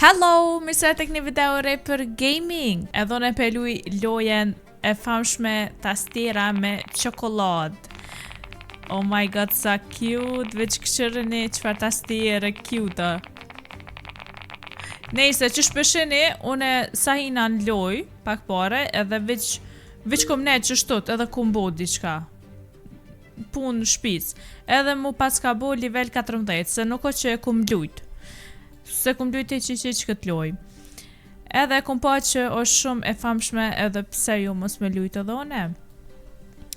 Hello, mirë se tek një video re për gaming. Edhe unë pe luj lojen e famshme tastiera me çokoladë. Oh my god, sa cute, veç kqyreni çfarë tastiere cute. Nejse, qysh pe shihni, une sa hina në loj, pak pare, edhe veç, veç kom nejt qështut, edhe kom bo diçka. Punë shpis. Edhe mu paska bo level 14, se nuk o që e kum lujt. Se kum lujt e që që që këtë loj. Edhe e kum pa që është shumë e famshme edhe pse jo mos me lujt edhe une.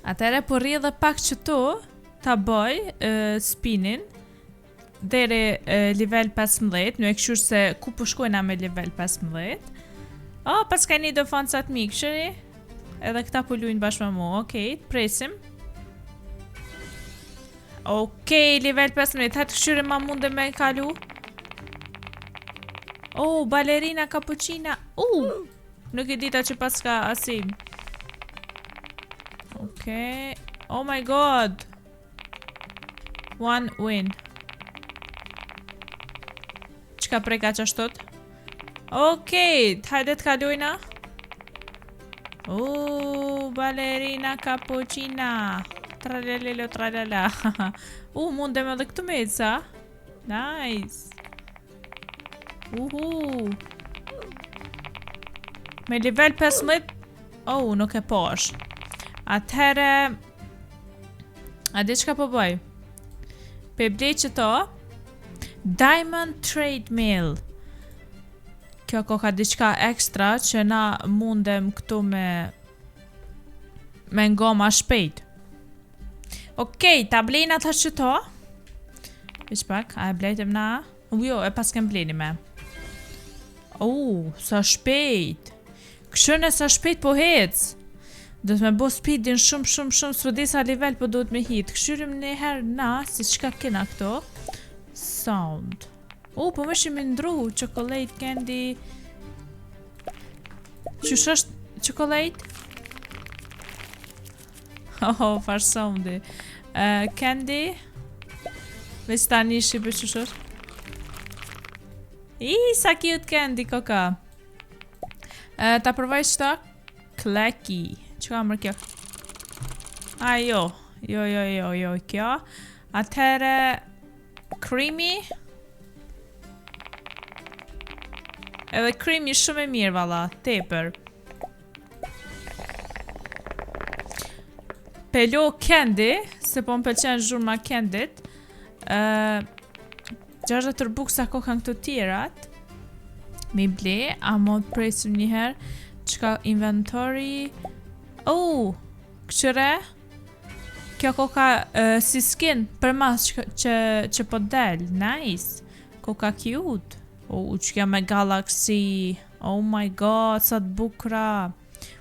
Atëherë po rri edhe pak qëtu ta bëj e, spinin deri e, level 15, me kqyr se ku po shkojna me level 15. Oh, paska një do fansat mi, kqyri? Edhe këta po lujnë bashkë me mu, okej, okay, presim. Okej, okay, level 15, hajtë kqyrim a mundem me kalu. Oh, balerina cappuccina. Uh, nuk e dita që paska asim. Okej. Okay. Oh my god. One win. Çka preka qashtut? Okej, hajde të kalojna. Uuu, balerina cappuccina. Tralalelo, tralala. U, mundem edhe këtu me ecë, a? Nice. Uhu. Me level 15 Oh, nuk e pash. Atëherë A di çka po bëj? Pe blej qëto Diamond Treadmill Kjo koka diçka ekstra që na mundem këtu me Me ngo ma shpejt Okej, ta blejna tash qëto Veç pak, a e blejtëm na? U jo, e paskem ble nime. U, sa shpejt. Kqyrne sa shpejt po hec. Do të me bo speedin shumë, shumë, shumë, s'po di sa level po duhet me hit. Kqyrim një herë na, se çka kena këto. Sound. U, po më shimi ndru, chocolate candy. Qysh është chocolate? Oh, far soundi. Uh, candy. Veç tani shqipe qysh është. I, sa cute candy, koka. Uh, ta provoj qëta? Clacky. Çka mërë kjo? A, jo. Jo, jo, jo, jo, kjo. Atëherë, creamy. Edhe creamy shumë e mirë, valla, tepër. Pe lo candy, se po më pëlqen zhurma candyt. Uh, 60 Robux sa kokan këto tjerat. Mi ble, a mo të presim njëherë. Çka inventory... Oh, kqyre? Kjo koka uh, si skin për mas që, që, që po del. Nice. Koka cute. Oh, që kjo me galaxy. Oh my god, sa të bukra.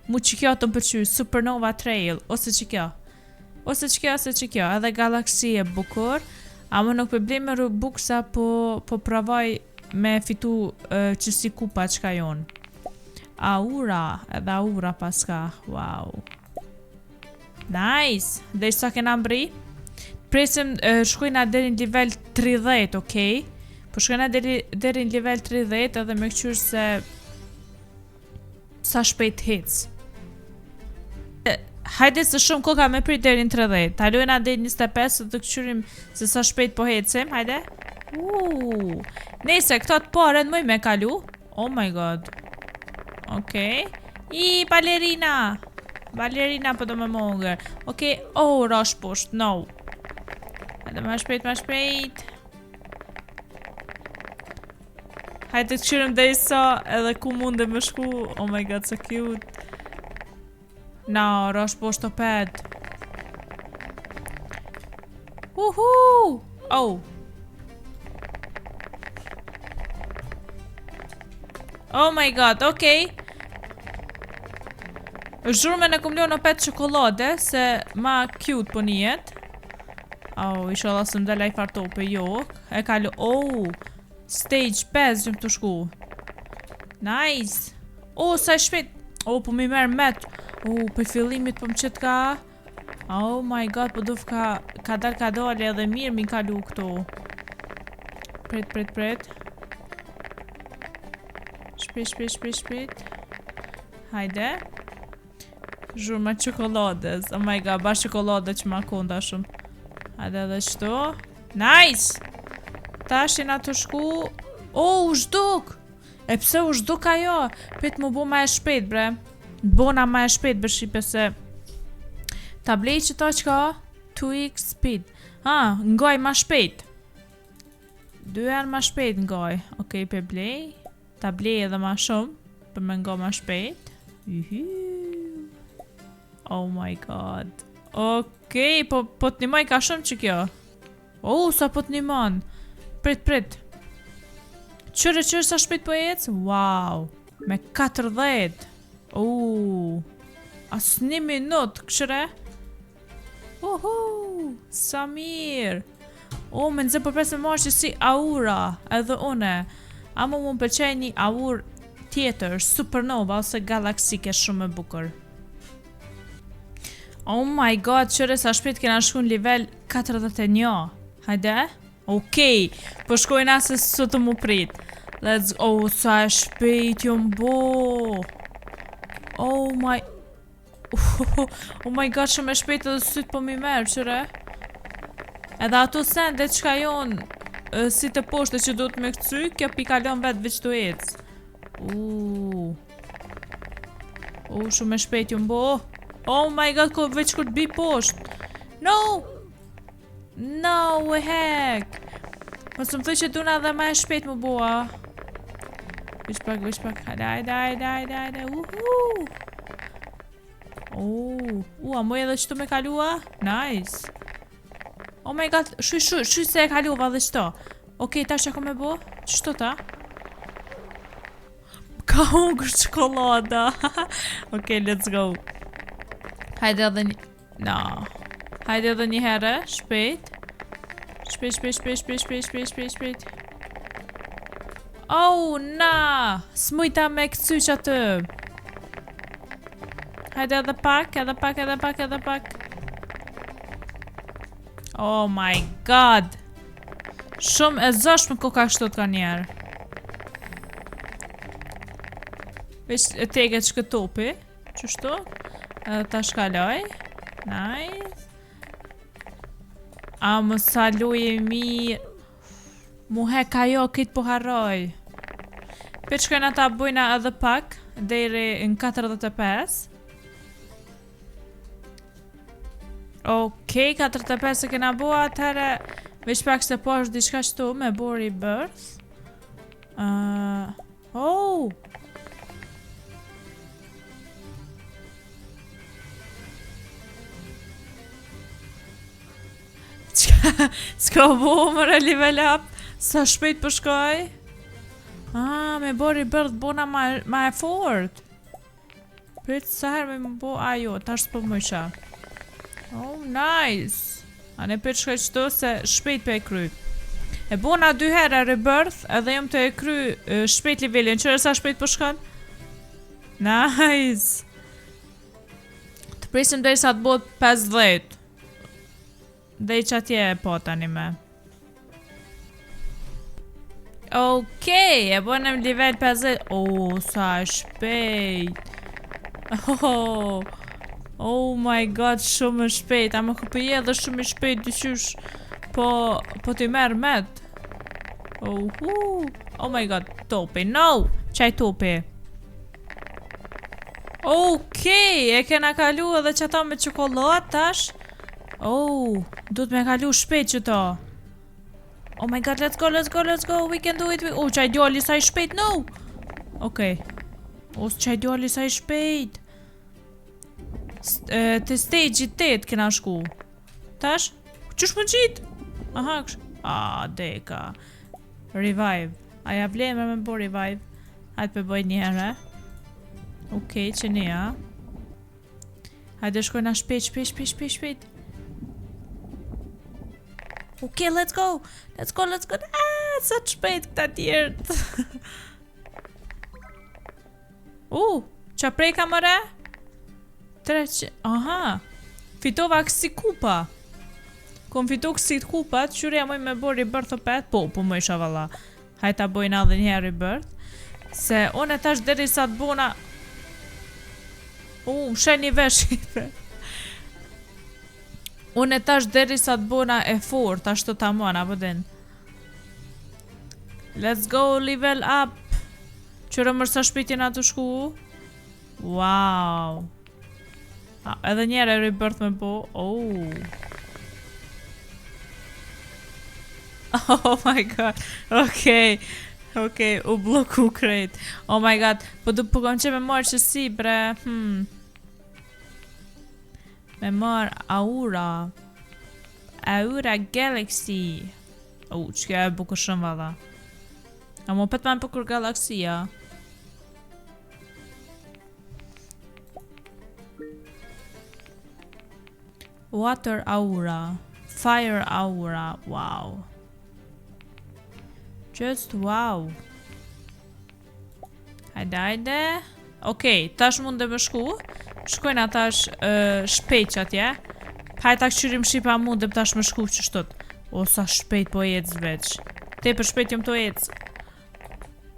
Mu që kjo të më pëlqy, Supernova Trail, ose që kjo. Ose që kjo, ose që kjo, edhe galaxy e bukur. Ama nuk pe blej me Robuxa, po, po provoj me fitu uh, që si kupa çka jonë. Aura, edhe aura paska, wow. Nice! Dhe sa kena mbri? Presim, shkojna deri në level 30, okej? Po shkojna deri, deri në level 30 edhe me këqyrë se sa shpejt hec. Hajde se shumë koka me prit deri në 30. Ta lojna deri në 25 dhe të këqyrim se sa shpejt po hecim. Hajde. Uuu. Nejse, këto të parën muj me kalu. Oh my god. Okej. I, balerina. Balerina po do me më hongër. Okej, oh, rash poshtë, no. Hajde, ma shpejt, ma shpejt. Hajde të këqyrim deri sa edhe ku mundem me shku. Oh my god, so cute. No, rash poshtë opet. Uhu! Oh. Oh my god, okej. Okay. Zhurmën e kum lon opet çokollade, se ma cute po nijet. Oh, ishallah s'më del ai far topi, jo. E kalu, oh, stage 5 jom tu shku. Nice. Oh, sa i shpejt. Oh, po mi merr met. Oh, për fillimit po më qet ka. Oh my god, po duf ka, ka dal ka dale edhe mirë mi kalu këtu. Prit, prit, prit. Shpejt, shpejt, shpejt, shpejt. Hajde. Zhurma çokoladës. Oh my god, bash çokoladë që ma konda shumë. Hajde edhe qëtu. Nice! Tash jena të shku... Oh, u zhduk! E pse u zhduk ajo? Prit mu bo ma e shpejt, bre. Bona ma e shpejt, bre shqipe se... Ta blej që ta qka? 2x speed. Ha, ngoj ma shpejt. Dy herë ma shpejt ngoj. Okej, pe blej. Ta blej edhe ma shumë. Për me ngo ma shpejt. Juhu. Oh my god. Okej, po, po të nimoj ka shumë që kjo. Oh, sa po të nimon. Prit, prit. Qyre, qyre, sa shpejt po ecë? Wow. Me 40. Oh. As një minut, këshyre. Uhu, sa mirë. O, me nëzë për presë me marrë që si aura, edhe une. Amo mu më pëlqej një aur tjetër, supernova ose galaksike shumë e bukur. Oh my god, qyre sa shpejt kena shku në level 41. Hajde. Okej, po shkojna se së të mu prit. Let's go, oh, sa e shpejt jom bo. Oh my... Oh my god, shumë e shpejt edhe syt po mi merë, qyre. Edhe ato sende qka jonë e, si të poshtë që do të me këcy, kjo pi kalon vetë veç të ecë. Uuu. U, shumë e shpejt jom bo. Oh my god, ko veç kur të bi poshtë. No! No, heck! Mos më thuj që duna edhe ma e shpejt më bua. Veç pak, veç pak. Hajde, hajde, hajde, hajde, hajde. Uhu! Oh, u, a moj edhe qëtu me kalua? Nice. Oh my god, shuj, shuj, shuj se e kaluva dhe qëto. Okej, tash që ko me bo? Qështu ta? Ka hungër çokolada. Okej, let's go. Hajde edhe një... No. Hajde edhe një herë, shpejt. Shpejt, shpejt, shpejt, shpejt, shpejt, shpejt, shpejt, shpejt. Oh, na! S'mujta me këcy që aty. Hajde edhe pak, edhe pak, edhe pak, edhe pak. Oh my god. Shumë e zëshme koka kështu të ka njerë. Veç e teke që këtë topi. Qështu? Edhe ta shkaloj. Nice. A më sa luje mirë. Mu hek ajo, këtë po harroj. Pe shkojna ta bujna edhe pak, deri në 45. Okej, 45 e kena bo atëherë, veç pak se po është diçka qëtu me bo rebirth. Uh, oh! Çka, çka bo mëre level up? Sa shpejt po shkoj? Ah, me bo rebirth bona ma, ma e fort. Prit sa herë me më bo, a jo, tash s'po më isha. Oh, nice. A ne prit shkoj qëto se shpejt pe e kry. E bona dy herë rebirth edhe jam të e kry e, shpejt levelin. Qyre sa shpejt po shkon? Nice. Të presim deri sa të bëhet 50. Dhe i që atje e po tani me. Okej, e bënem level 50. Oh, sa e shpejt. Oh, oh my god, shumë e shpejt. Ama ku po je edhe shumë i shpejt, dyqysh. Po, po t'i merr met. Oh, hu. oh my god, topi. No! Qaj topi. Okej, e kena kalu edhe që ata me çokoladë tash. Oh, du të me kalu shpejt që to. Oh my god, let's go, let's go, let's go, we can do it. We... Oh, qaj djali sa i shpejt, no! Okej. O, qaj djali sa i shpejt. S e, Te stage i 8 kena shku. Tash? Qysh më gjitë? Aha, ksh... A, deka. Revive. A ja vlen me bo revive? Hajde pe bëj një herë. Okej, që një, a? Hajde shkojna shpejt, shpejt, shpejt, shpejt, shpejt. Okej, let's go. Let's go, let's go. Ah, sa të shpejt këta tjerët. U, qa prej ka mëre? Tre që... Aha. Fitova kësi kupa. Kom fitu kësi kupa, qyre ja moj me bo rebirth opet? Po, po më isha valla. Hajde ta bojna edhe një herë rebirth. Se unë e tash deri sa të bona... U, më sheh një vesh i Unë e tash deri sa të bona e fort, tash të tamon, apo din. Let's go, level up. Qyre mër sa shpejt jena tu shku? Wow. A, edhe njerë e rebirth me bo. Oh. Oh my god. Okej. Okej, u bloku krejt. Oh my god. Po du po kam që me marrë që si bre. Hmm. Me marrë Aura. Aura Galaxy. Oh, që kjo e bukur shumë valla. A mo pet ma e bukur galaksia. Water Aura. Fire Aura. Wow. Just wow. Hajde, hajde. Okej, tash mund dhe me shku. Shkojna tash uh, shpejt që atje. Hajde ta këqyrim shqipa mund dhe tash me shku qështut. O, sa shpejt po ecë veç. Tepër shpejt jom tu ecë.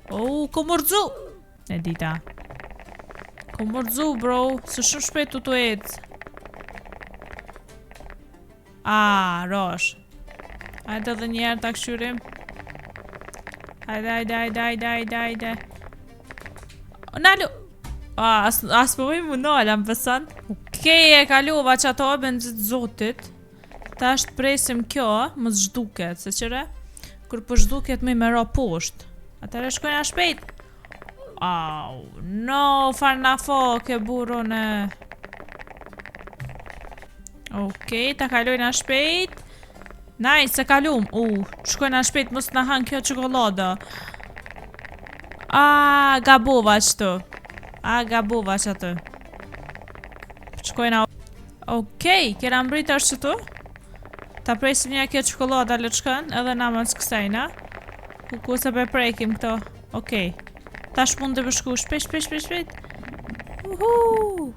O, ko më rrëzu! E dita. Ko më rrëzu, bro. Se shumë shpejt tu tu ecë. A, rosh. Hajde edhe njëherë ta këqyrim. Hajde, hajde, hajde, hajde, hajde, hajde. Nalu! A, as, as po muj mu nalë, a më beson? Okej, e kalova që ato e me të zotit. Tash të presim kjo, mos zhduket, se qyre? Kur po zhduket muj me ra poshtë. Atëherë shkojna shpejt. Au, no, far na fo, ke burrën e... Okej, ta kalojna shpejt. Nice, e kalum. U, shkojna shpejt, mos na han kjo çokollada. A, gabova qëtu. A, gabova që aty. Shkojna Okej, kena mbrit tash qëtu Ta presim një kjo çokollada le të shkon Edhe na mas kësajna Ku ku se pe prekim këto Okej Tash mund të me shku Shpejt, shpejt, shpejt, shpejt Uhu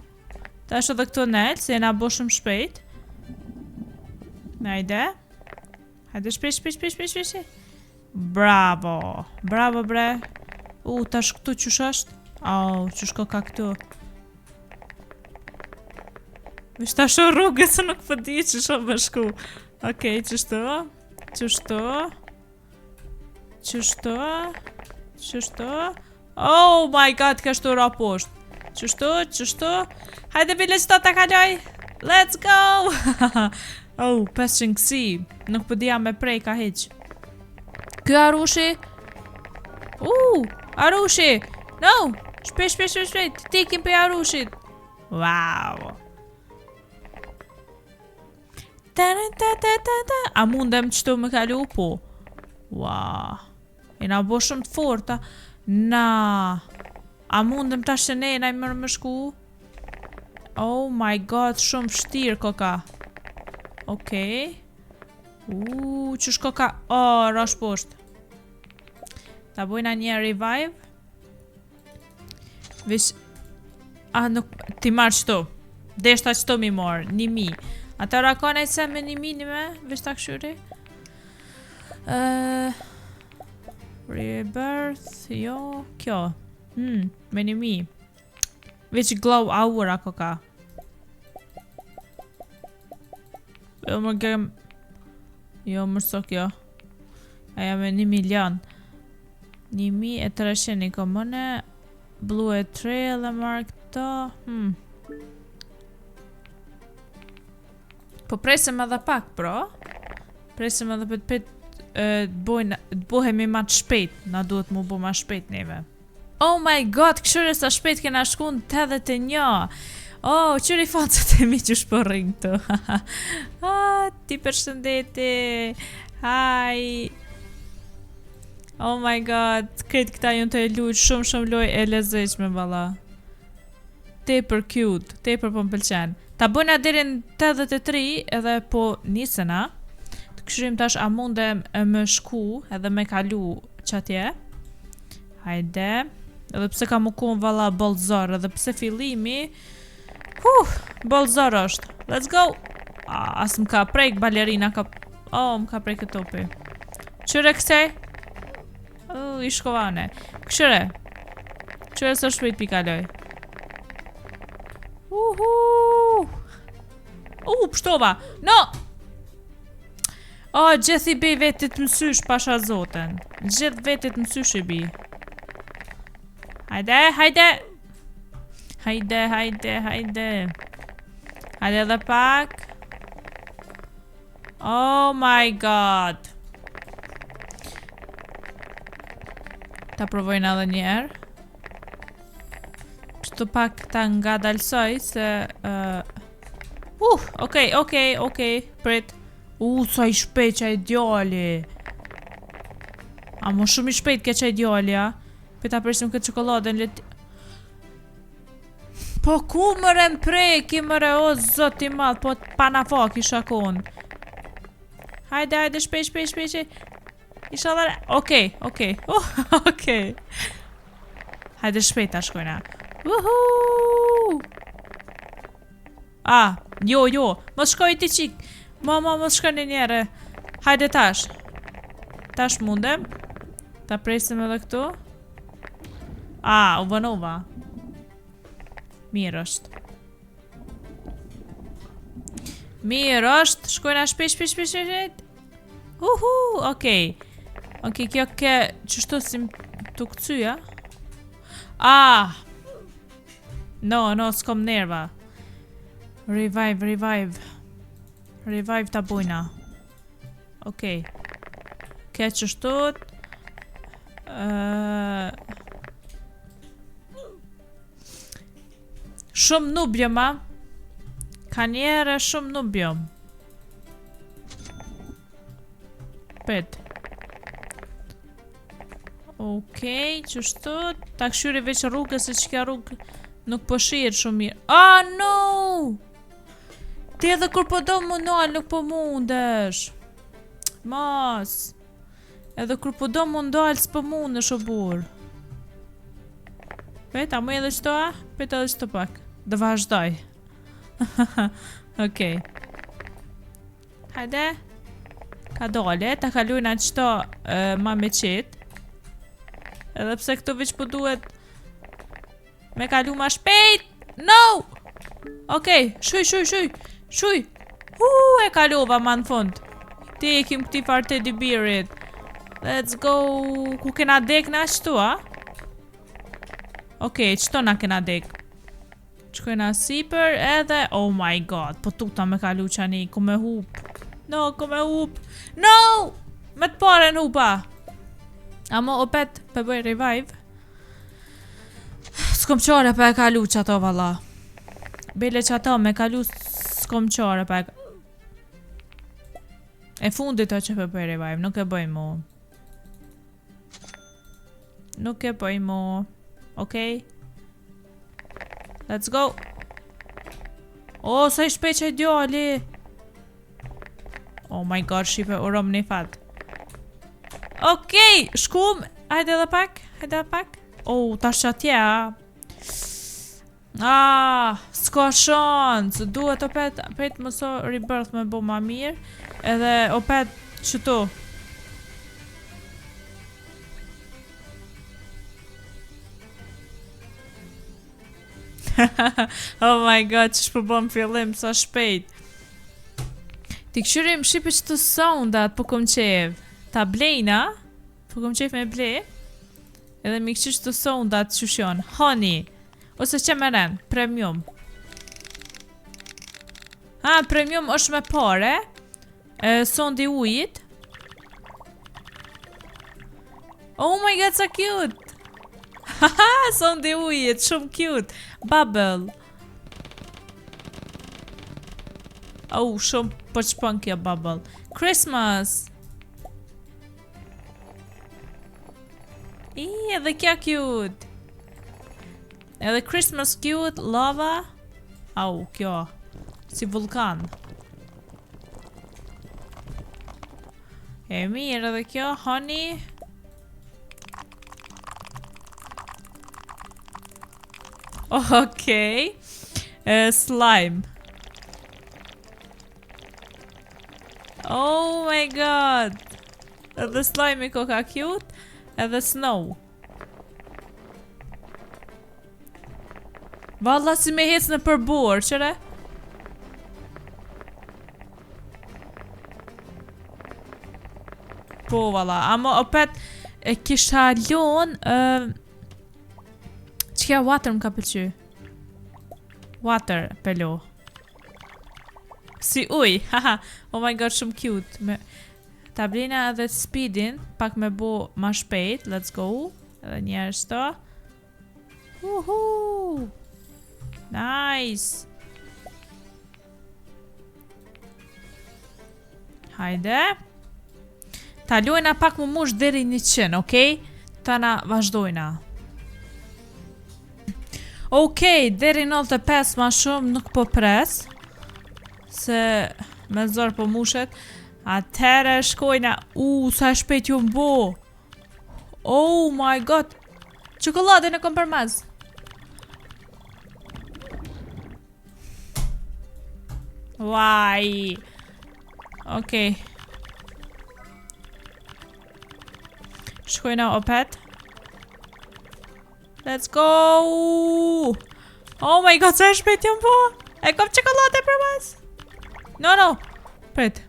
Tash edhe këto nelt Se jena bo shumë shpejt Najde Hajde shpejt, shpejt, shpejt, shpejt, shpejt Bravo Bravo bre U, tash këtu qysh është Au, qysh koka këtu Veç ta shoh rrugën se nuk po di qysh me shku. Okej, qështu? Qështu? Qështu? Qështu? Oh my god, kështu ra poshtë. Qështu? Qështu? Hajde bile qëta ta kaloj. Let's go! oh, 500 kësi. Nuk po dija me prej ka hiq. Ky arushi? Uh, arushi! No! Shpejt, shpejt, shpejt, shpejt! T'ikim prej arushit! Wow! Ta ta ta ta ta. A mundem qëtu me kalu? Po. Wow. Jena bo shumë të forta. Na. A mundem tash që ne na i mërë me shku? Oh my god, shumë vështirë koka. Okej. Okay. Uuu, qysh koka? Oh, rash poshtë. Ta bojna një revive. Veç... A, nuk... Ti marrë qëto. Deshta qëto mi marrë, një mi. Atëra ka nej se me një mi një me? Veç ta këshyri. Uh, rebirth, jo, kjo. Hmm, me një mi. Veç glow aura koka. Jo më gem... Jo më së kjo. Aja me një milion. 1300 i kom mëne. Blue Trail e marrë këto. Hmm. Po presim edhe pak, bro. Presim edhe për të pet të bojnë, të bohemi ma të shpejt. Na duhet mu bo ma shpejt neve. Oh my god, këshyre sa shpejt kena shku në 81. Oh, qyri fansat e mi qysh po rrinë këtu. ah, ti përshëndeti. Hi. Oh my god, krejt këta janë tu e lujt shumë shumë lojë e lezetshme valla. Tepër cute, tepër po më pëlqen. Ta bëjna deri në 83 edhe po nisena. Të këshyrim tash a mundem me shku edhe me kalu qatje. Hajde. Edhe pse ka më konë valla boll zor, edhe pse fillimi... Huh, boll zor është. Let's go! A, as më ka prek balerina ka... Oh, më ka prek e topi. Qyre kësej? Uh, i shkovane. Këshyre. Qyre sa shpejt pi kaloj. Uhu! U, pshtova! No! O, gjithë i bi vetit mësysh, pasha zoten. Gjithë vetit mësysh i bi. Hajde, hajde! Hajde, hajde, hajde. Hajde edhe pak. Oh my god. Ta provojna edhe njëherë. Qëtu pak ta ngadalsoj se... Uh, uh okej, okej, okej, prit. Uh, sa i shpejt qaj djali. A mo shumë i shpejt ke qaj djali, a? Pe ta presim këtë çokoladën, let... Po ku mëre më preki mëre o zot i madh, po pa na fa kisha kon. Hajde, hajde, shpejt, shpejt, shpejt, shpejt. Inshallah, okej, okej, uh, okej. Hajde shpejt ta shkojna. Uhu! Ah, jo, jo, mos shkoj ti qik. Ma, ma, mos shkoj një njëre. Hajde tash. Tash mundem. Ta presim edhe këtu. Ah, u vonova. Mirë është. Mirë është. Shkojna shpejt, shpejt, shpejt, shpejt. Uhu, okej. Okej, kjo ke qështu si të këcyja? Ah! No, no, s'kom nerva. Revive, revive. Revive ta bujna. Okej. Ke qështu... Uh... Shumë noob jom, a? Ka njerë shumë noob jom. Pet. Okej, qështu Ta këshyri veç rrugës se që kja rrugë nuk po shihet shumë mirë. Ah, no! Ti edhe kur po do mu nal, nuk po mundesh. Mos. Edhe kur po do mu ndal, s'po mundesh o burr. Pet, a muj edhe qëto a? Pet edhe qëto pak. Do vazhdoj. Okej. Hajde. Ka dole, ta kalujna qëto e, ma me qetë. Edhe pse këto veç po duhet me kalu ma shpejt. No! Okej, shuj, shuj, shuj. Shuj. Hu, e kalova ma në fund. Ti e kim këti farë teddy bearit. Let's go. Ku kena dek na qëtu, a? Okej, qëto na kena dek. Shkojna sipër edhe, oh my god, po tuta me kalu qani, ku me hup. No, ku me hup. No! Me të paren hupa. Amo opet pe bëj revive. S'kom qare pa e kalu qato valla. Bele qato me kalu s'kom qare pa e E fundit o që pe bëj revive, nuk e bëj mo. Nuk e bëj mo. Okej. Let's go. Oh, sa i shpejt qaj djali. Oh my god, shqipe, urom një fat. Okej, shkum. Hajde edhe pak, hajde edhe pak. Oh, tash që atje, a. Ah, s'ka shans. Duhet opet, pet mëso rebirth me bo ma mirë. Edhe opet qëtu. oh my god, që shpo bëm fillim, sa shpejt. Ti këshyrim shqipe që të soundat, po kom qef. Ta blejna, po kom qef me ble. Edhe mi këshyr që të soundat që janë. Honey, ose që me ren, premium. Ha, premium është me pare. E, soundi ujit. Oh my god, so cute! Haha, soundi ujit, shumë cute. Bubble. Oh, shumë po qpon kjo bubble. Christmas. I, edhe kjo cute. Edhe Christmas cute, lava. Au, kjo. Si vulkan. E mirë edhe kjo, honey. Okej. E, slime. Oh my god. Edhe slime i koka cute, edhe snow. Valla si me hec nëpër borë, qyre? Po, valla, ama opet e kisha lon, uh, qekjo water më ka pëlqy? Water, pelo. Si uj, haha, oh my god, shumë cute. Me, ta blina edhe speedin, pak me bo ma shpejt, let's go. Edhe njerë shto. Uhu! Nice! Hajde. Ta lojna pak më mush deri 100, okej? Ta na vazhdojna. Okej, deri 95 ma shumë nuk po pres. Se me zor po mushet. Atëherë shkojna. U, sa e shpejt jom bo. Oh my god. Çokoladën e kom përmas. Why? Okej. Shkojna opet. Let's go! Oh my god, sa e shpejt jam bo! E kom çokoladë përmas! No, no! Prit,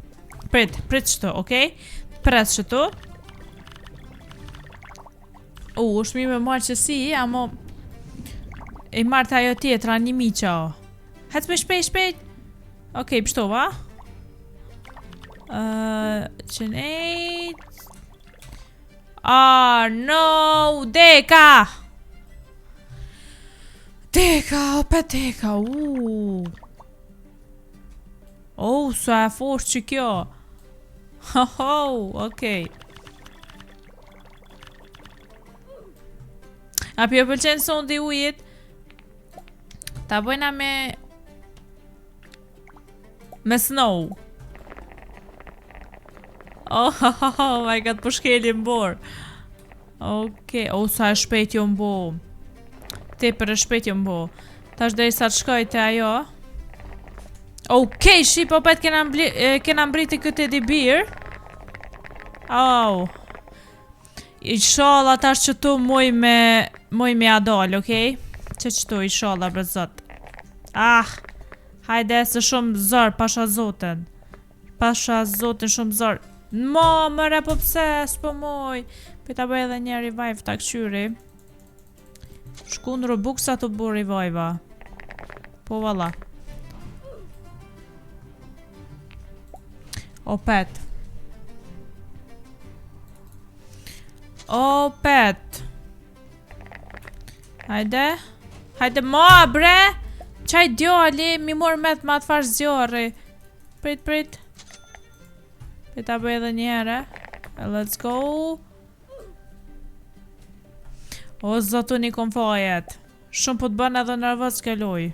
prit, prit qëtu, okej? Pret qëtu. U, është mirë me marrë qësi, amo... E marrë të ajo tjetra, një mi qa o. Hec me shpejt, shpejt! Okej, pështova. Uh, që nejt... Ah, no, deka! Deka, opet deka, uuu. Oh, sa e fort që kjo. Ho, ho, okej. A po ju pëlqen soundi i ujit? Ta bëjna me... Me snow. Oh, oh, oh my god, po shkelim borë. Okej, oh, sa e shpejt jom bo. Tepër e shpejt jom bo. Tash deri sa të shkoj te ajo. Okej, shqipe opet kena, mbli, kena mbriti këtë teddy bear. Au. Inshallah tash qëtu muj me muj me ia dal, okej? Që qëtu, inshallah, bre zot. Ah, hajde se shumë zor, pasha zotin. Pasha zotin shumë zor. Mo, mëre, po pse, s'po muj. Pe ta bëj edhe një revive ta këqyri. Shku në Robux sa të bu revive-a. Po valla. Opet. Opet. Hajde. Hajde, ma, bre! Qaj djali, mi mor met me atë farë zjarri. Prit, prit. Prit ta bëj edhe njëherë. Let's go. O, zotu një kom fajet. Shumë po të bën edhe nervoz kjo lojë.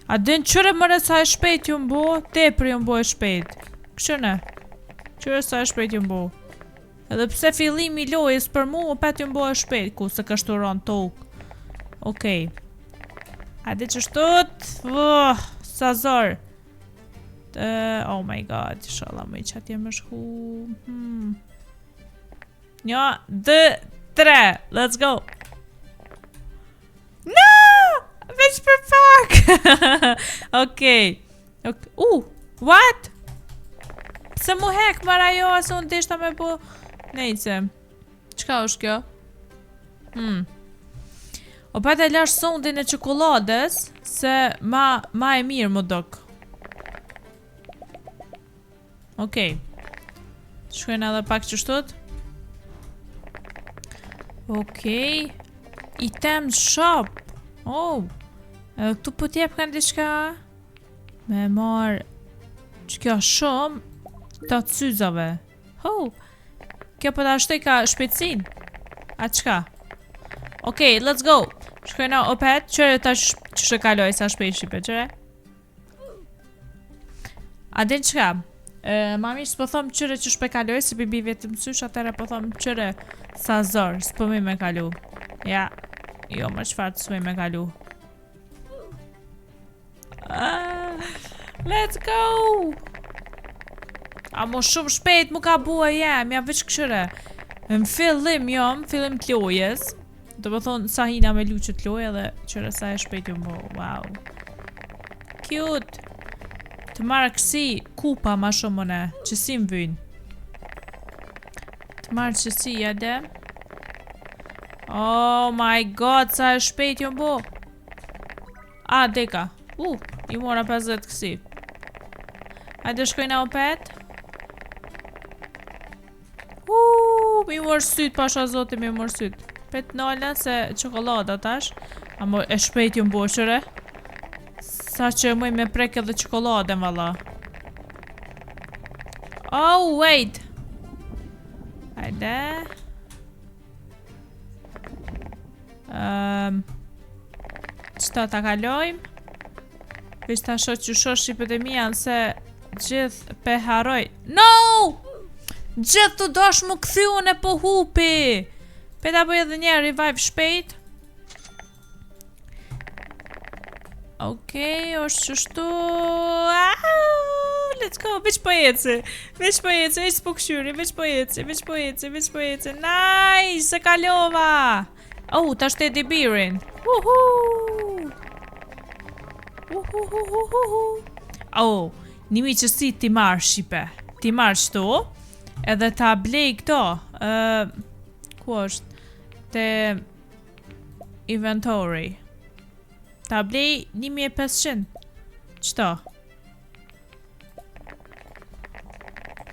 A din qyre mëre sa e shpejt jom bo? Tepër jom bo e shpejt. Kqyrne? Qyre sa e shpejt jom bo? Edhe pse fillimi i lojës për mu, opet jom bo e shpejt, ku se kështu ron tokë. Okej. Hajde qështut? Uh, sa zor. Uh, oh my god, inshallah më i qatje më shku. Hmm. Një, dy, tre, let's go. No! Veç për pak! Okej. Ok. Uh, what? Pse mu hek mara jo, se unë deshta me bo... Nejse. Çka është kjo? Hmm. Opet e lash soundin e çokoladës, se ma, ma e mirë më dok. Okej. Shkojnë edhe pak qështut. Okej. Item shop. Oh. Edhe këtu po t'jep kanë diçka. Me marë. Që kjo shumë. Të të syzave. Ho. Kjo po ta shtoj ka shpejtësin. A çka? Okej, let's go. Shkojna opet. Qyre tash që kaloj sa shpejt shqipe, qyre? A din çka? E, ma mirë s'po thom qyre që shpe kaloj, se pi bi vetëm sysh, atëherë po thom qyre sa zor, s'po muj me kalu. Ja, jo, më çfarë s'muj me kalu. Ah, let's go! A mo shumë shpejt mu ka bua jem, ja veç kqyre. Në fillim jom, fillim të lojës. Do më thonë, sa hina me lu qët lojë edhe qyre sa e shpejt jom bo. Wow. Cute. Të marrë kësi kupa ma shumë mëne, që si më vynë. Të marrë qësi, jade. Oh my god, sa e shpejt jom bo. A, deka. Uh, i mora 50 kësi. Hajde shkojna opet. Uh, mi mor syt, pasha zoti, mi mor syt. Pet nala se çokolada tash. Amo e shpejt jom bo qyre. Sa që muj me prek edhe çokoladën, valla. Oh, wait. Hajde. Um, qëta ta kalojmë? Veç ta shoh që shoh shqipet e mija nëse gjithë pe haroj. No! Gjithë të dosh më kthy unë e po hupi! Pe ta bëj edhe një revive shpejt. Okej, është qështu... Let's go, veç po eci. Veç po eci, veç po këshyri, veç po eci, veç po eci, veç po eci. Nice, se kalova! Oh, tash teddy bearin. Uhu! Uhuhuhuhu. Oh, një mi që si ti marrë shqipe. Ti marrë qëtu, edhe ta blej këto. Uh, ku është? Te inventory. Ta blej 1500. Qëto?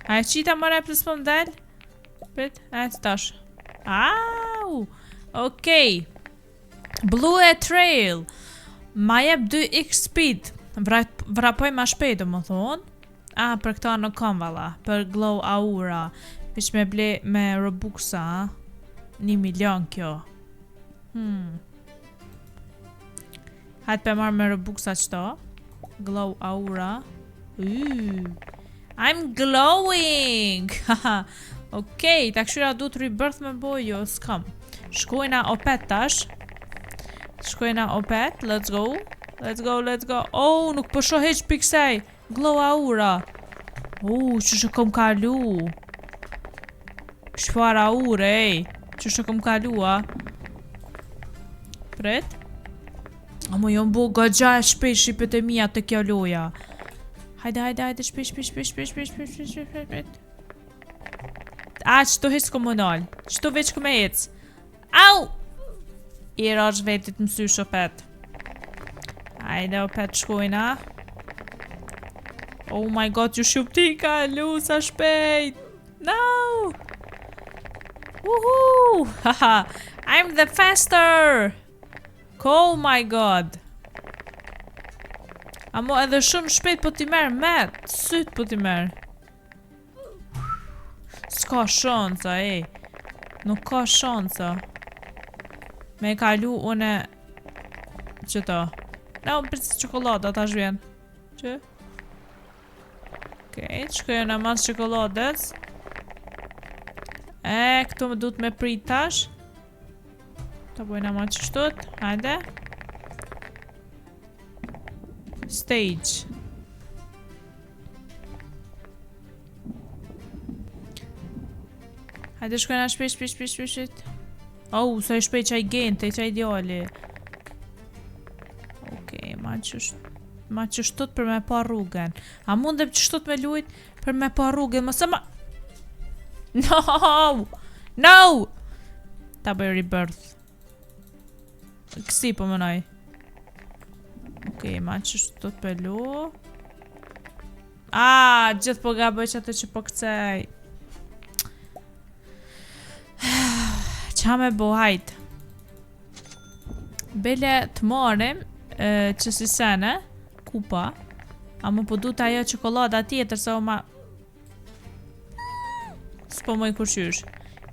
A e qita mëre plus po m'del? Prit, a e tash. Au! Okej. Blue Trail. Ma jep 2x speed. Vra, vrapoj ma shpejt, do më thonë. A, për këta nuk kam valla. Për Glow Aura. Veç me ble me Robuxa, a? Një milion kjo. Hmm. Hajtë pe marrë me Robuxa qëto. Glow Aura. Yy. I'm glowing! Haha. Okej, ta këshyra du të rebirth me boj, jo, s'kam. Shkojna opet tash. Shkojna opet, let's go. Let's go, let's go. Oh, nuk po shoh hiç piksej. Glow aura. Oh, qysh e kom kalu. Çfarë aure, ej. Qysh e kom kalu, a? Prit. Amo jom bo goxha e shpejt shqipet e mia të kjo loja. Hajde, hajde, hajde, shpejt, shpejt, shpejt, shpejt, shpejt, shpejt, shpejt, shpejt, shpejt, shpejt. A, qëto hiç s'kom nal. Qëto veç ku me ec. Au! I rash vetit mësysh opet. Hajde opet shkojna. Oh my god, që shup ti kalu, sa shpejt. No! Woohoo! Haha! I'm the faster! Oh my god! Amo edhe shumë shpejt po t'i merr met, syt po t'i merr. S'ka shansa, ej. Nuk ka shansa. Me kalu une qëto. Na, unë përsi çokolada tash vjen. Që? Okej, okay, shkojna në mas çokoladës. E, këtu më duhet me prit tash. Ta bojna ma qështut, hajde. Stage. Hajde shkojna shpejt, shpejt, shpejt, shpejt, shpejt. Oh, sa i shpejt qaj gente, qaj djali. Okej, ma qësht... Ma qështut për me pa rrugën. A mundem qështut me lujt për me pa rrugën, mos e ma... No! No! Ta bëj rebirth. Kësi po mënoj. Okej, ma qështut për lu. A, gjithë po gaboj që atë që po këcej. Qa me bo, hajt. Bele të marim e, që si sene, kupa. Amo po du të ajo çokolada tjetër, se o ma... S'po moj kurqysh.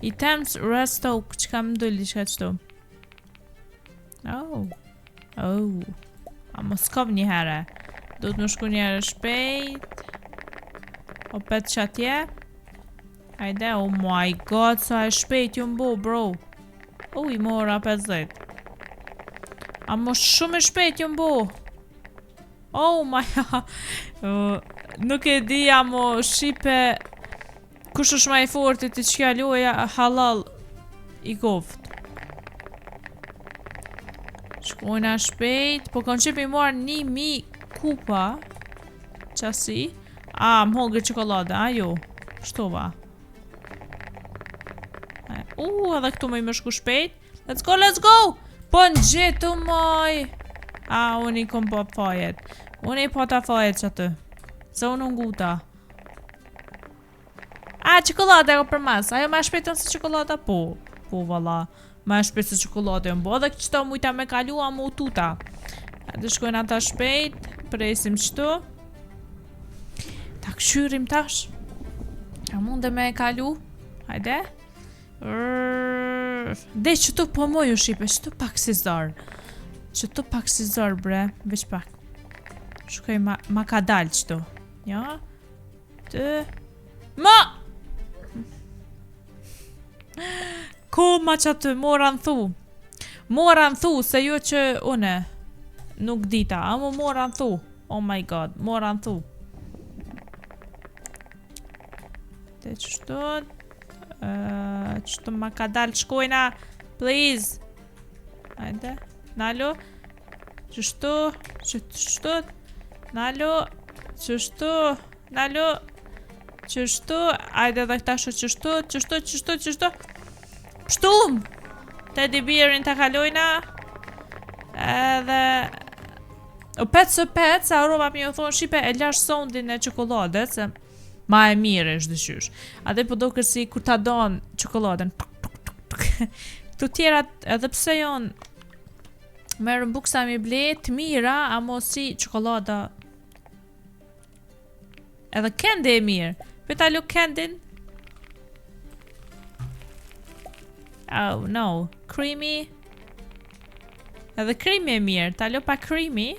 Items restock, që kam dulli që ka qëtu. Oh. Oh. A mos kom një herë. Do të më shku një herë shpejt. Opet që atje. Hajde, oh my god, sa e shpejt jom bo, bro. Oh, i mora 50. A mos shumë e shpejt jom bo. Oh my uh, Nuk e di amo shqipe Kush është ma i forti të qka loja halal i koft. Shkojna shpejt, po kam qef me i marrë një mi kupa. Qasi? A, më hongër çokoladë, a jo. Shtova. U, edhe këtu me i më shku shpejt. Let's go, let's go! Po në gjetu moj! A, unë i kom po fajet. Unë i po ta fajet që aty. Se unë unë nguta. A, çokolada e për mas. Ajo ma shpejton se çokolada? Po. Po, valla. Ma shpejt se çokolada e mbo. Dhe qëto mujta me kalu, a mu tuta. Hajde shkojnë ata shpejt. Presim qëtu. Ta këshyrim tash. A munde me e kalu? Hajde. De qëtu po moju shqipe, qëtu pak si zor. Qëtu pak si zor bre, veç pak. Shkoj ma, ma ka dal qëtu. Ja. Të. Ma! Ko ma që aty, mora në thu. Mora në thu, se jo që une. Nuk dita, amo mora në thu. Oh my god, mora në thu. Të qështu Qështu ma ka dalë shkojna Please Hajde Nalu Qështu Qështu Nalu Qështu Nalu Qështu Hajde edhe këta shu qështu Qështu qështu qështu Pshtum Teddy bearin të kalojna Edhe O pet së pet, sa harrova me ju thonë shqipe e lash soundin e çokoladës, se ma e mirë është dëshysh. Atë po do kërsi kur ta don çokoladën. Këto tjerat edhe pse janë me Robuksa mi ble të mira, amo si çokolada Edhe candy e mirë. Për ta lu candyn. Oh, no. Creamy. Edhe creamy e mirë. Ta lu pa creamy.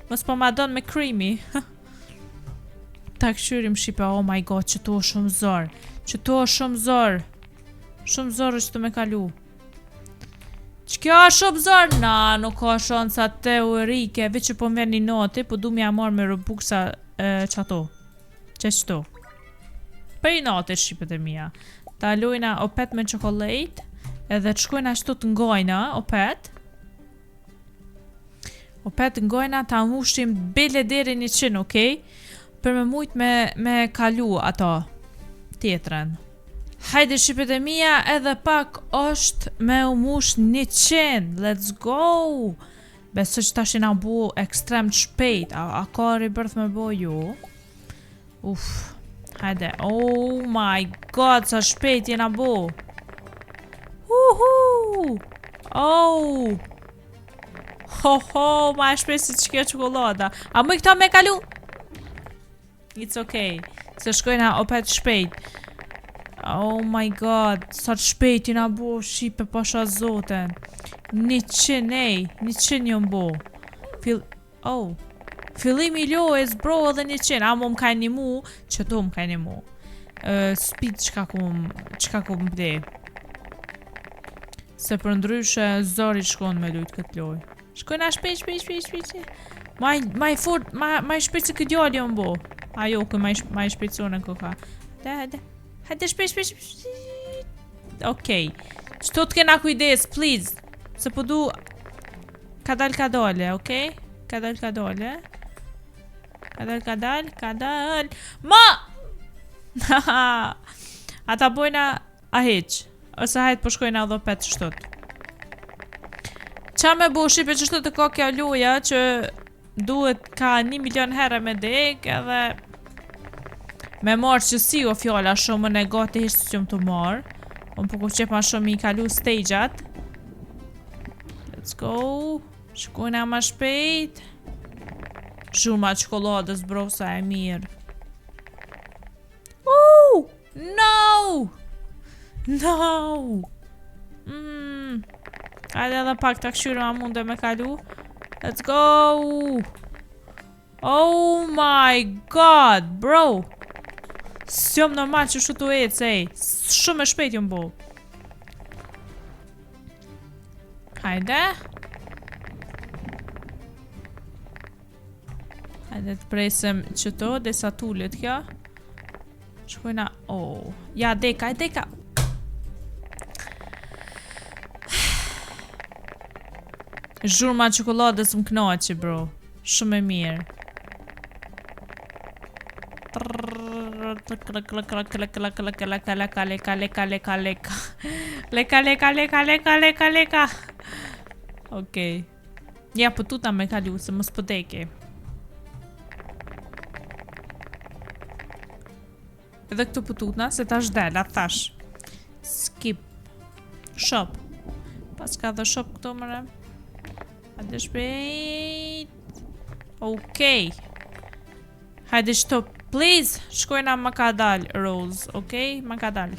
Mos po ma don me creamy. Ta këshyrim shqipe. Oh my god, që tu është shumë zor. Që tu është shumë zor. Shumë zor është të me kalu. Që kjo është shumë zor? Na, nuk ka shansa teorike. Veç që po më vjen një noti, po du m'ja marrë me Robuksa e, qato. Që qëto. Për i nati shqipet e mia. Ta lujna opet me chocolate. Edhe të shkojna ashtu të ngojna, opet. Opet ngojna ta mushim bele deri 100, okej? Për me mujt me, me kalu ato tjetrën. Hajde shqipet e mia, edhe pak është me u mush 100. Let's go! Besoj që tash jena bu ekstrem të shpejt. A, a ka rebirth me bo ju? Uf. Hajde. Oh my god, sa shpejt jena bu. Uhu! Oh! Ho ho, ma e shpejt si që kjo çokolada. A më i këta me kalu? It's okay. Se shkojna opet shpejt. Oh my god, sa të shpejt jena bo shqipe pasha zoten. 100 ej, 100 jëmë bo. Fill, oh. Fillimi i lojës bro edhe 100, a mu më ka një mu, që tu më ka një mu. Uh, speed qka kum, qka kum ble. Se për ndryshe zori shkon me lujt këtë lojë. Shkojna shpejt, shpejt, shpejt, shpejt. Ma ma i fort, ma ma i shpejt se ky djali jam bo. Ajo kë ma ma i shpejt sonë koka. Hajde, hajde. Hajde shpejt, shpejt, shpejt. Okej. Qëto të kena kujdes, please. Se po du kadal kadale, okej? Kadal kadale. Kadal kadal, kadal. Ma! Ata bojna A hiq? Ose hajt po shkojna edhe pet qështut. Qa me bo shqipe qështut të ka kjo loja që duhet ka një milion herë me dek edhe me marrë që si o fjala shumë në gati hiq të të marrë. Unë po ku qep ma shumë i kalu stage-at. Let's go. Shkojna ma shpejt. Zhurma çokoladës bro sa e mirë. Oh! No! No! Mm. Hajde edhe pak të këshyru a munde me kalu. Let's go! Oh my god, bro! S'jom normal që shu të ecë, ej. Shumë e shpejt jom bo. Hajde. Hajde të presim qëto, desa tulet kjo. Shkojna, oh, ja deka, e deka. Zhurma e çokoladës më knaqi, bro. Shumë e mirë. Leka, leka, leka, leka, leka, leka. Leka, leka, leka, leka, leka, leka. Okej. Ja, po tuta me kalu, se mos po deki. Edhe këtu po tutna, se tash del, atë thash. Skip. Shop. Pas ka dhe shop këtu mëre. Hajde shpejt. Okej. Hajde qëto, please. Shkojna më ka dal, Rose, okej? Më ka dal.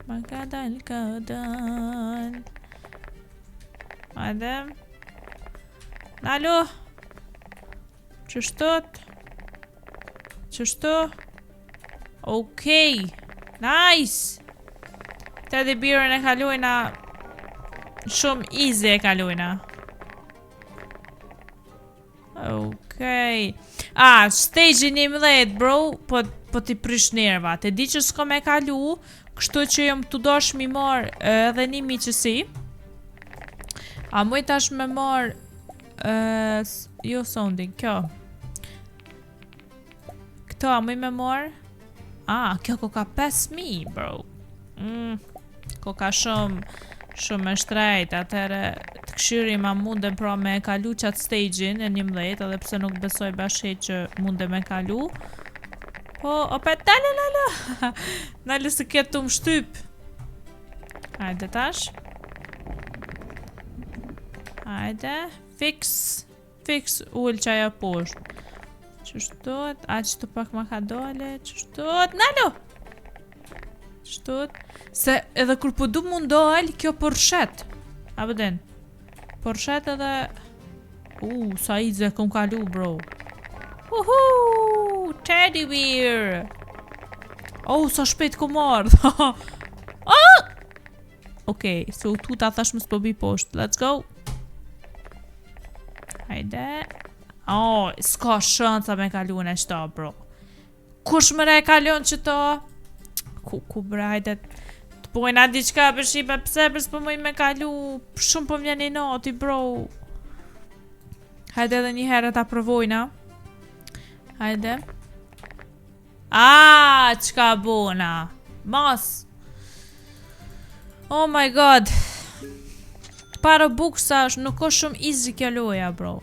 Më ka dal, ka dal. Hajde. Nalu. Qështut? Qështu? Okej. Nice. Teddy Bearën e kalojna shumë easy e kalojna. Okej. Ah, stage 11, bro, po po ti prish nervat. E di që s'ko me kalu, kështu që jam të dosh mi marr edhe një miqësi. A muj tash me marr uh, jo sounding, kjo. Këto a muj me marr? Ah, kjo ko ka 5000, bro. Mm, ko ka shumë shumë e shtrejt, atëherë të këshyri ma mundem pra me kalu qatë stage-in e 11, edhe pse nuk besoj bash që mundem me kalu. Po, opet, nale, nale, nale se këtë të më shtyp. Hajde tash. Hajde, fix, fix ul qaja poshtë. Qështot, a që të pak ma ka dole, qështot, nalo! Qështot, se edhe kur po du mundol, kjo po rrëshet. A po din? Po rrëshet edhe... U, sa easy e kom kalu, bro. Uhu, teddy bear! Oh, sa shpejt kom ardhë. oh! Okej, se u tuta thash mos po bi poshtë. Let's go. Hajde. Oh, s'ka shansa me kalu në qëto, bro. Kush më re kalon qëto? Ku, ku bre, hajde. Të pojna diçka për shqipe, pse për s'po muj me kalu? Shumë po m'vjen inati, bro. Hajde edhe një herë ta provojna. Hajde. Ah, çka bona. Mas. Oh my god. Pa Robuxa është nuk është shumë easy kjo loja, bro.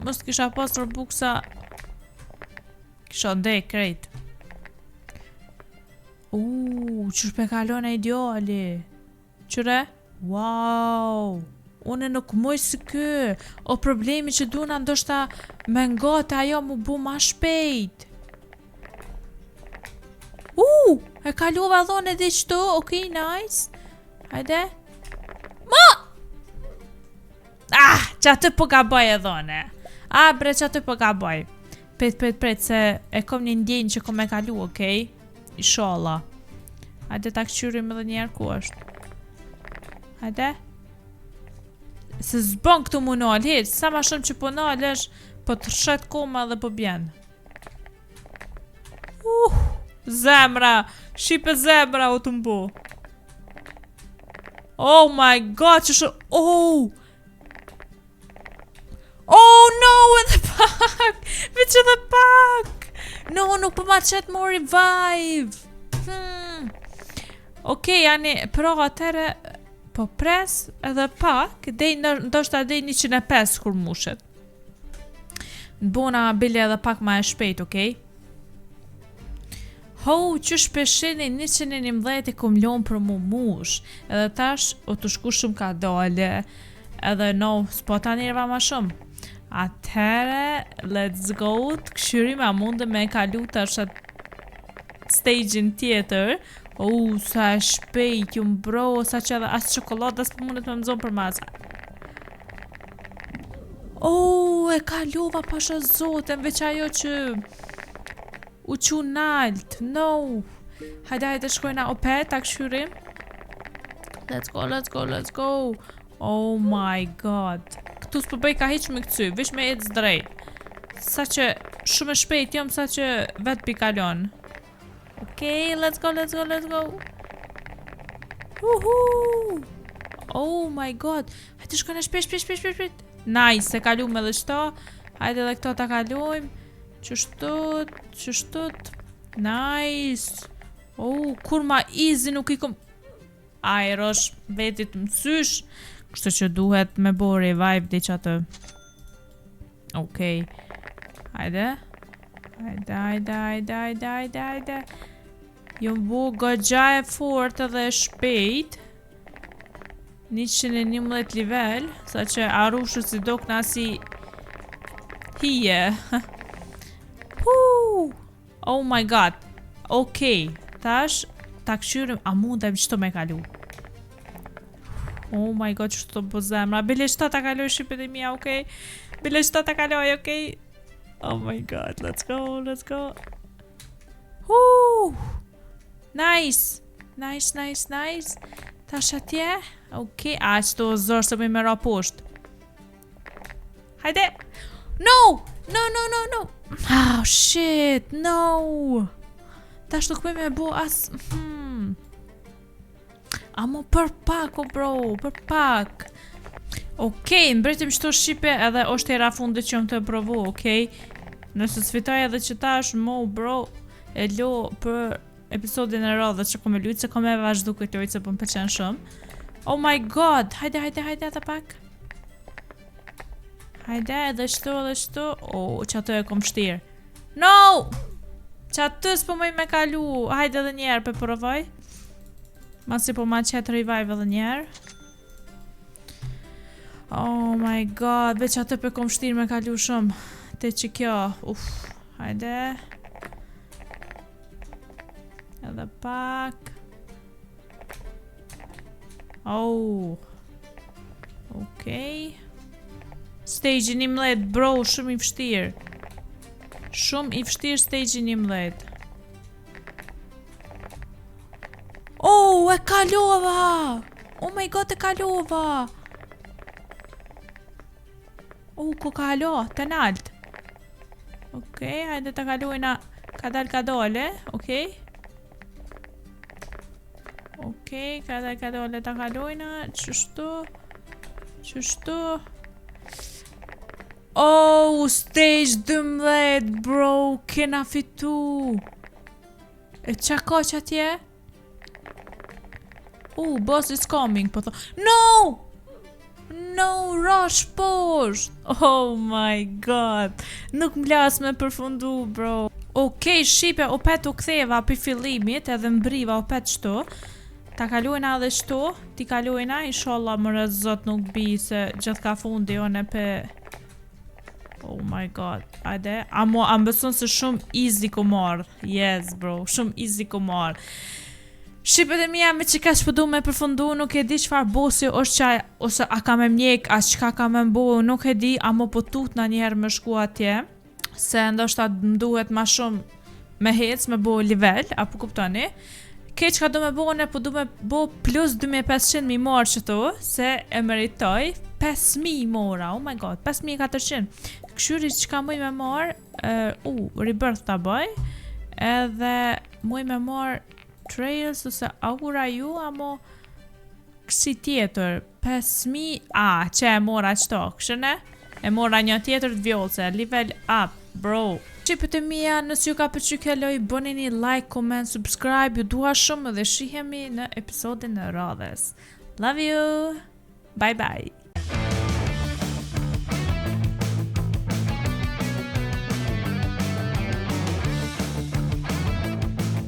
Mos të kisha pas Robuxa kisha ndej krejt. Uuu, qysh pe kalon e ideali. Qyre? Wow! Unë nuk muj si ky. O problemi që duna ndoshta me ngatë ajo mu bu ma shpejt. U, e kalova dhone edhe qëtu, okej, nice. Hajde. Ma! Ah, që aty po gaboj e dhone. Ah, bre, që aty po gaboj. Prit, prit, prit, se e kom një ndjenjë që kom me kalu, okej? Inshallah. Hajde ta këqyrim edhe njerë ku është. Hajde. Se s'bon këtu mu nalë, hiq, sa ma shumë që po nalësh, po të rrëshet koma dhe po bjen. Uh, zemra, shqipe zemra u të mbu. Oh my god, që shumë, oh! Oh no, edhe pak! Veç edhe pak! No, nuk po ma qet mo revive! Hmm. Okej, yani, pra atëre, po pres edhe pak, dej, ndoshta dej 105 kur mushet. Bona bile edhe pak ma e shpejt, okej? Ho, që shpeshini 111 e kom lonë për mu mush. Edhe tash, o të shku shumë ka dale. Edhe no, s'po ta nerva ma shumë. Atëhere, let's go, të këshyrim a mundë me kalu tash atë stage-in tjetër. Oh, sa e shpejt, ju bro, sa që edhe as çokoladë s'po mundet me më zonë për mas. Oh, e kalova pasha zoten, veç ajo që u qu nalt. No. Hajde, hajde, shkojna opet, ta këshyrim. Let's go, let's go, let's go. Oh my god. Këtu s'po bëj ka hiq me këcy, veç me ecë drejt. Sa që shumë e shpejt jam, sa që vetë pi kalon. Okej, let's go, let's go, let's go. Uhu! Oh my god. Hajde shkojna shpejt, shpejt, shpejt, shpejt, shpejt. Nice, e kalum edhe qëto. Hajde edhe këto ta kalojmë. Qështut, qështut. Nice. Oh, kur ma easy nuk i kom... Aj, rosh, vetit mësysh. Kështu që duhet me bo revive di që atë. Okej. Hajde. Hajde, hajde, hajde, hajde, hajde, hajde. Jom bo goxha e fort edhe e shpejt. 111 level, sa që arushët si do këna si hije. Huu! Oh my god. Okej, tash ta kqyrim a mundem qëto me kalu. Oh my god, që të bo zemra. Bile qëta ta kaloj shqipet e mija, okej? Bile qëta ta kaloj, okej? Oh my god, let's go, let's go. Huu! Nice! Nice, nice, nice. Tash atje. Okej, a qëto zor se bëj me ra poshtë. Hajde! No! No, no, no, no! Oh, shit, no! Tash nuk bëj me bo as... Hmm. Amo për pak, o bro, për pak. Okej, mbretim qëto shqipe edhe është era fundit që jam të provu, okej? Nëse s'fitoj edhe që tash, mo bro, e lo për episodin e radhës që kom e lujt, se kom e vazhdu këtë lojtë se po më pëlqen shumë. Oh my god, hajde, hajde, hajde ata pak. Hajde, edhe shtu, edhe shtu. Oh, që atë e kom shtirë. No! Që atë s'po mëj me kalu. Hajde edhe njerë për provoj. Masi po ma qetë revive edhe njerë. Oh my god, veç atë për kom shtirë me kalu shumë. Te që kjo, uff, hajde. Edhe pak. Oh. Okej. Stage 11, bro, shumë i vështirë. Shumë i vështirë stage 11. Oh, e kalova! Oh my god, e kalova! Oh, ku kalo? Të nalt. Okej, hajde të kalojna ka dal ka dole, okej. Okej, ka dal ka dole të kalojna, qështu, qështu. Oh, stage 12, bro, kena fitu. E qa ka që atje? Oh, boss is coming, po tho. No! No, rush poshtë! Oh my god. Nuk më las me përfundu, bro. Okej, shqipe, opet u ktheva për fillimit edhe mbriva opet qëtu. Ta kalojna edhe qëtu, ti kalojna, inshallah më rëzë zot nuk bi se gjithë ka fundi one pe... Oh my god, ajde. Amo, a më beson se shumë easy ku marrë. Yes, bro, shumë easy ku marrë. Shqipet e mija me që ka që po me përfundu, nuk e di qëfar bossi është qaj, ose a ka me mjek, a qka ka me mbo, nuk e di, amo po tut në njëherë me shku atje, se ndoshta më duhet ma shumë me hec, me bo level, apo kuptoni. Ke qka do me bo, ne po du me bo plus 2500 mi marrë qëtu, se e meritoj, 5000 mora, oh my god, 5400. Këshyri qka muj me marrë, uh, uh, rebirth ta bëj, edhe muj me marrë Trails ose Aura ju, amo kësi tjetër, 5000, a, që e mora qëto, këshëne? E mora një tjetër të vjollce, level up, bro. Shqipet e mija, nëse ju ka pëlqy kjo lojë, bëni një like, comment, subscribe, ju dua shumë dhe shihemi në episodin e radhës. Love you! Bye bye!